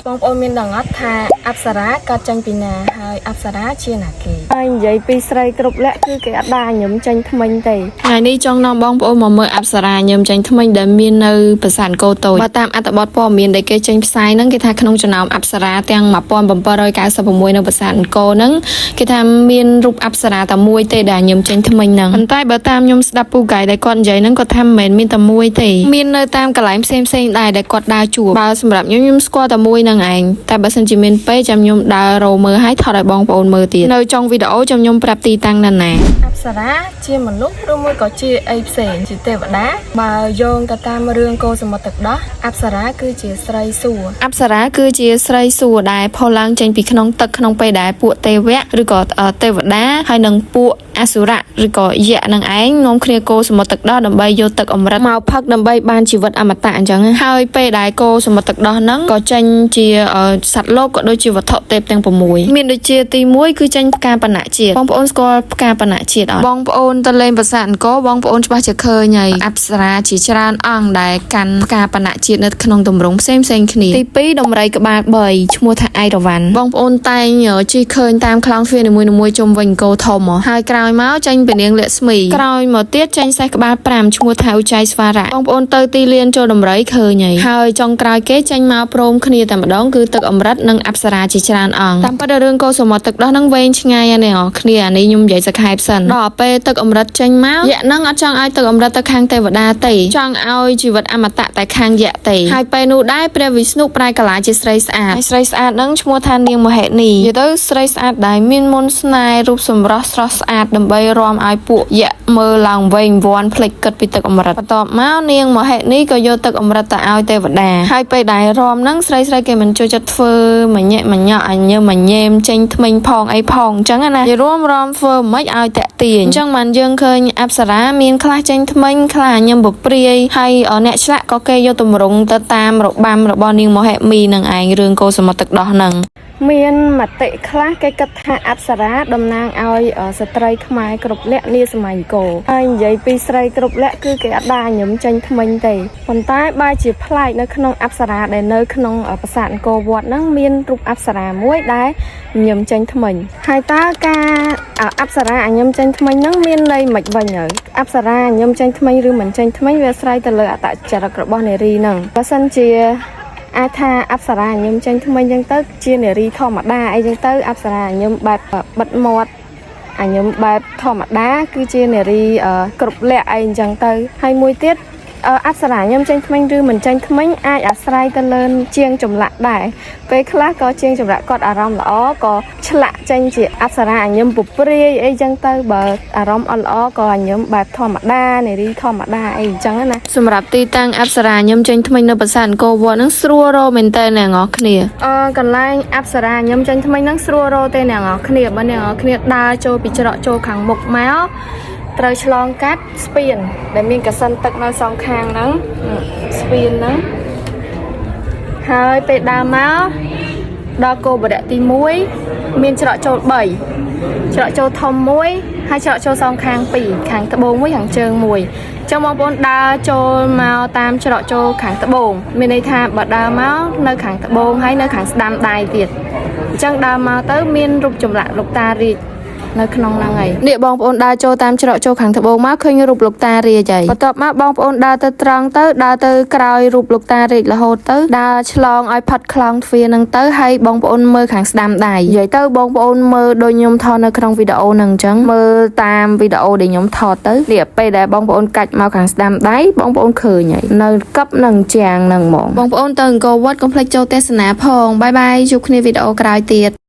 បងប្អូនមានដឹងអត់ថាអប្សរាកើតចេញពីណាហើយអប្សរាជាណាគេហើយនិយាយពីស្រីគ្រប់លក្ខគឺគេអត់ដាញឹមចេញថ្មិញទេ ថ្ងៃនេះចង់នាំបងប្អូនមកមើលអប្សរាញឹមចេញថ្មិញដែលមាននៅប្រាសាទអង្គរតូចបើតាមអត្ថបទព័ត៌មានដែលគេចេញផ្សាយហ្នឹងគេថាក្នុងចំណោមអប្សរាទាំង1796នៅប្រាសាទអង្គរហ្នឹងគេថាមានរូបអប្សរាតែមួយទេដែលញឹមចេញថ្មិញហ្នឹងប៉ុន្តែបើតាមខ្ញុំស្ដាប់ពូហ្គាយដែលគាត់និយាយហ្នឹងគាត់ថាមិនមែនមានតែមួយទេមាននៅតាមកន្លែងផ្សេងផ្សេងៗដែរដែលគាត់ដើរជួបបើសម្រាប់ខ្ញុំខ្ញុំស្គាល់តែមួយហ្នឹងឯងតែបើសិនជាមានពេលចាំខ្ញុំដើររកមើលឲ្យថតឲ្យបងប្អូនមើលទៀតនៅចុងវីដេអូចាំខ្ញុំប្រាប់ទីតាំងណាណា អប្សរាជាមនុស្សឬមួយក៏ជាអីផ្សេងជាទេវតាបើយោងទៅតាមរឿងកោសមុទ្រទឹកដោះអប្សរាគឺជាស្រីសួគ៌ អប្សរាគឺជាស្រីសួគ៌ដែលផុសឡើងចេញពីក្នុងទឹកក្នុងពេលដែលពួកទេវៈឬក៏ទេវតាហើយនិងពួកអសុរៈឬក៏យក្សនឹងឯងនាំគ្នាកូរសមុទ្រទឹកដោះដើម្បីយកទឹកអម្រឹតមកផឹកដើម្បីបានជីវិតអមតៈអញ្ចឹងណាហើយពេលដែលកូរសមុទ្រទឹកដោះហ្នឹងក៏ចេញជាសត្វលោកក៏ដូចជាវត្ថុទេពទាំង6មានដូចជាទី1គឺចេញផ្កាបណជាតិបងប្អូនស្គាល់ផ្កាបណជាតិអត់បងប្អូនទៅលេងប្រាសាទអង្គរបងប្អូនច្បាស់ជាឃើញហើយអប្សរាជាច្រើនអង្គដែលកាន់ផ្កាបណជាតិនៅក្នុងទម្រង់ផ្សេងផ្សេងៗគ្នាទី2ដំរីក្បាល3ឈ្មោះថាអៃរវ៉ាន់បងប្អូនតែងជិះឃើញតាមខ្លោងទ្វារនីមួយៗជុំវិញអង្គរធំហ៎ហើយក្រោយមកចេញពនាងលក្ស្មីក្រោយមកទៀតចេញសេះក្បាល5ឈ្មោះថាឧច័យស្វារៈបងប្អូនទៅទីលានចូលដំរីឃើញហើយហើយចុងក្រោយគេចេញមកព្រមគ្នាតែម្ដងគឺទឹកអម្រឹតនិងអប្សរាជាច្រើនអង្គតាមពិតរឿងកោសមុទ្រទឹកដោះហ្នឹងវែងឆ្ងាយណាស់អ្នកនរគ្នាអានេះខ្ញុំនិយាយសង្ខេបសិនដល់ពេលទឹកអម្រឹតចេញមកយក្សហ្នឹងអត់ចង់ឲ្យទឹកអម្រឹតទៅខាងទេវតាទេចង់ឲ្យជីវិតអមតៈតែខាងយក្សទេហើយពេលនោះដែរព្រះវិស្ណុប្រែកាឡាជាស្រីស្អាតហើយស្រីស្អាតហ្នឹងឈ្មោះថានាងមហិនីនិយាយទៅស្រីស្អាតដែលមានមន្តស្នេហ៍រូបសម្រស់ស្រស់ស្អាតដើម្បីរាំឲ្យពួកយក្សមើលឡើងវែងវាន់ភ្លេចគិតពីទឹកអម្រឹតបន្ទាប់មកនាងមហិនីក៏យកទឹកអម្រឹតទៅឲ្យទេវតាហើយពេលដែលរាំហ្នឹងស្រីស្រីគេមិនចូលចិត្តធ្វើមញ៉ែមញ៉ក់អញញើមញ៉េមចេញថ្មិញផងអីផងអញ្ចឹងណានិយាយរួមរាំធ្វើមិនឲ្យតាក់ទាញអញ្ចឹងបានយើងឃើញអប្សរាមានខ្លះចេញថ្មិញខ្លះញឹមពព្រាយហើយអ្នកឆ្លាក់ក៏គេយកទម្រង់ទៅតាមរបាំរបស់នាងមហិមីនឹងឯងរឿងកោសមុទ្រទឹកដោះហ្នឹង មានមតិខ្លះគេគិតថាអប្សរាតំណាងឲ្យស្ត្រីខ្មែរគ្រប់លក្ខនាសម័យអង្គរហើយនិយាយពីស្រីគ្រប់លក្ខគឺគេអត់ដាញឹមចេញថ្មិញទេប៉ុន្តែបែរជាប្លែកនៅក្នុងអប្សរាដែលនៅក្នុងប្រាសាទអង្គរវត្តហ្នឹងមានរូបអប្សរាមួយដែលញឹមចេញថ្មិញហើយតើការអប្សរាញឹមចេញថ្មិញហ្នឹងមានន័យមិនវិញហើយអប្សរាញឹមចេញថ្មិញឬមិនចេញថ្មិញវាអាស្រ័យទៅលើអត្តចរិតរបស់នារីហ្នឹងបើសិនជា អាចថាអប្សរាញឹមចេញថ្មីអញ្ចឹងទៅជានារីធម្មតាអីចឹងទៅអប្សរាញឹមបែបបិទមាត់អញឹមបែបធម្មតាគឺជានារីគ្រប់លក្ខអីអញ្ចឹងទៅហើយមួយទៀតអប្សរាញឹមចេញថ្មិញឬមិនចេញថ្មិញអាចអាស្រ័យទៅលើជាងចម្លាក់ដែរពេលខ្លះក៏ជាងចម្លាក់គាត់អារម្មណ៍ល្អក៏ឆ្លាក់ចេញជាអប្សរាញឹមពព្រាយអីចឹងទៅបើអារម្មណ៍អត់ល្អក៏អញឹមបែបធម្មតានារីធម្មតាអីអញ្ចឹងណា សម្រាប់ទីតាំងអប្សរាញឹមចេញថ្មិញនៅប្រាសាទអង្គរវត្តហ្នឹងស្រួលរកមែនតើអ្នកនរគ្នា អឺកន្លែងអប្សរាញឹមចេញថ្មីហ្នឹងស្រួលរកទេអ្នកនរគ្នាបើអ្នកនរគ្នាដើរចូលពីច្រកចូលខាងមុខមកត្រូវឆ្លងកាត់ស្ពានដែលមានកសិនទឹកនៅសងខាងហ្នឹងស្ពានហ្នឹងហើយពេលដើរមកដល់គោបរៈទី1មានច្រកចូល3ច្រកចូលធំមួយហើយច្រកចូលសងខាង2ខាងត្បូងមួយខាងជើងមួយចឹងបងប្អូនដើរចូលមកតាមច្រកចូលខាងត្បូងមានន័យថាបើដើរមកនៅខាងត្បូងហើយនៅខាងស្ដាំដៃទៀតអញ្ចឹងដើរមកទៅមានរូបចម្លាក់លោកតារាជនៅក្នុងហ្នឹងហើយ នេះបងប្អូនដើរចូលតាមច្រកចូលខាងត្បូងមកឃើញរូបលោកតារាជហើយបន្ទាប់មកបងប្អូនដើរទៅត្រង់ទៅដើរទៅក្រោយរូបលោកតារាជរហូតទៅដើរឆ្លងឲ្យផាត់ខ្លោងទ្វារហ្នឹងទៅហើយបងប្អូនមើលខាងស្ដាំដៃនិយាយទៅបងប្អូនមើលដូចខ្ញុំថតនៅក្នុងវីដេអូហ្នឹងអញ្ចឹងមើលតាមវីដេអូដែលខ្ញុំថតទៅនេះពេលដែលបងប្អូនកាច់មកខាងស្ដាំដៃបងប្អូនឃើញហើយនៅកឹបនឹងជាងហ្នឹងហ្មងបងប្អូនទៅអង្គរវត្តកុំភ្លេចចូលទស្សនាផង bye bye ជួបគ្នាវីដេអូក្រោយទៀត។